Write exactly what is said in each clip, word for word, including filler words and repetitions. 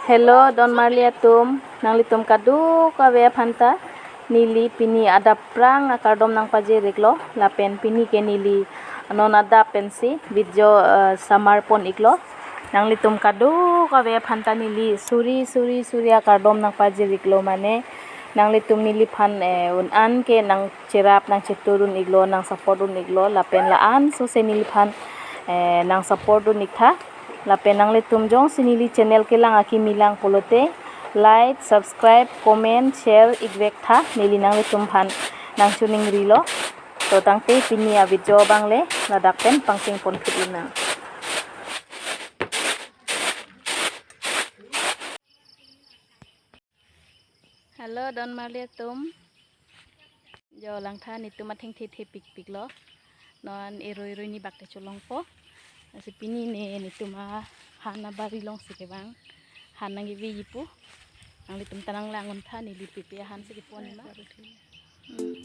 Hello, don marli atum, nanglitum kadokave aphanta neli pini adap prang akardom nangpajir-iklo, lapen pini ke neli non adap pensi video, eh, samar pon-iklo. Nanglitum kadokave aphanta neli suri suri suri akardom nangpajir-iklo, mane nanglitum neliphan, eh, un-an ke nangcherap nangchetur un-iklo, nang support un-iklo, lapen la-an sose neliphan, eh, nang support un-iktha. Lapen nanglitum jongsi neli channel kelang akimi lang pulote like, subscribe, comment, share-ikvektha, neli nanglitumphan nangchiningrilo. To tangte pini avideo abang le ladak pen pangcheng ponphit-iknang. Hello, don marli atum. Jo langtha netum athengthe thepikpiklo. Non eroi eroi ni bak te cholongpo. Lasi pini ne netum ahan abari alongsi kevang. Han nangkeveji pu. Nanglitum ta nanglang-untha, neli pipi ahan si kepon ma. Hmm.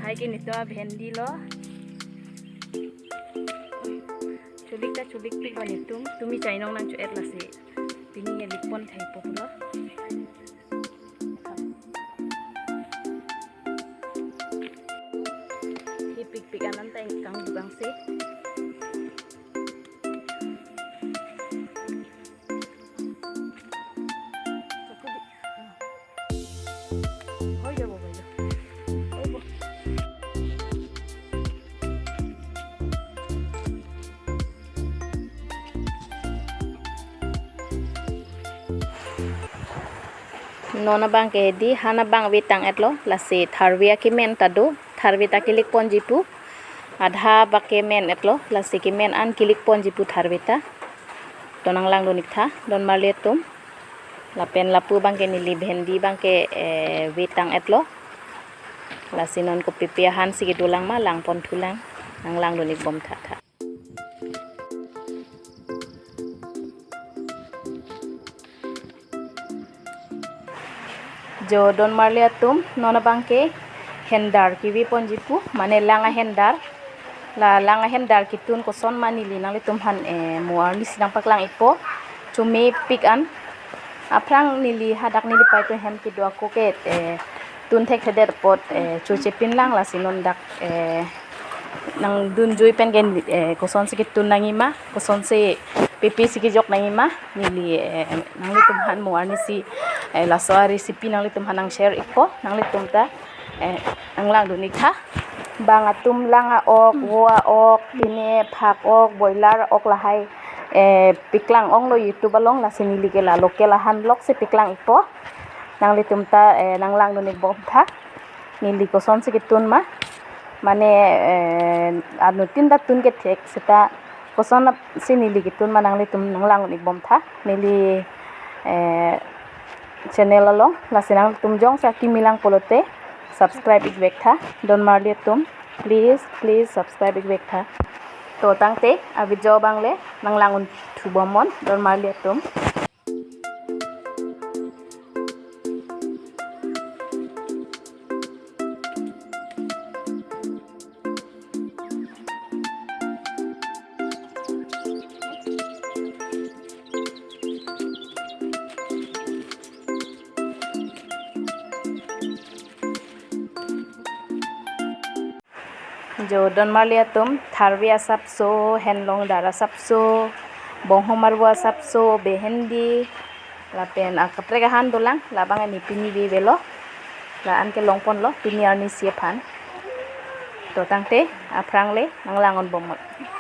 Lahai ke netum abhendi lo. Cholik ta cholikpik ba netum. Tumi chainong nangcho-et lasi. Pini ya lipon thai populo. Thepikpik anan ta ingkang dugangse. Hoi jabo, hoi jabo. Hoi bo. Non abang ke hedi, han abang vetang-etlo, lasi tharve akemen ta do, tharve ta kelik ponji pu, adha bak kemen-etlo, lasi kemen an kelik ponji pu tharve ta. To nanglangdun-iktha, don marli atum. Lapen lapu abang ke neli bhendi abang ke, eh, vetang-etlo. Lasi non kopipi ahan si kedolang ma langponthulang. Nanglangdun-ikbomtha tha. Jo don marli atum, non abang ke hendar kevi ponji pu, mane lang ahendar. La lang ahendar ketun koson ma neli nanglitumphan, eh, mo arnisi nangpaklang-ikpo. Chomepik an. Aphrang neli hadak neli paitu hem kedo ako ke, eh, tun thekthedet apot, eh, chochepinlang, lasi non dak, eh, nangdunjui pen ke, eh, kosonsi ketun nangji ma, kosonsi pipi si kejok nangji ma, neli, eh, nanglitumphan mo arnisi, eh, laso arecipe nanglitumphan nang-share-ikpo, nanglitum ta, eh, nanglangdun-iktha. Bang atum lang a-ok, vo a-ok, pine phak ok, boiler ok lahai, eh, piklang onglo YouTube along, lasi neli ke la local ahan loksi piklang-ikpo. Nanglitum ta, eh, nanglangdun-ikbomtha. Neli kosonsi ketun ma. Mane, eh, anuttin ta tun kethek seta kosonsi neli ketun ma nanglitum nanglangdun-ikbomtha. Neli, eh, channel along, lasi nangtum jongsi akimi lang pulote subscribe-ikvektha. Don marli atum, please, please subscribe-ikvektha. To tangte a video abang le nanglang-un thubom non donmarli atum. Jo donmarli atum, tharve asapso, henlong dar asapso, bonghom arvo asapso, behendi, lapen akaprek ahan dolang, labang ani pini vevelo, la-an ke longponlo, pini arnisi aphan. To tangte, aphrang le nanglang-unbom non.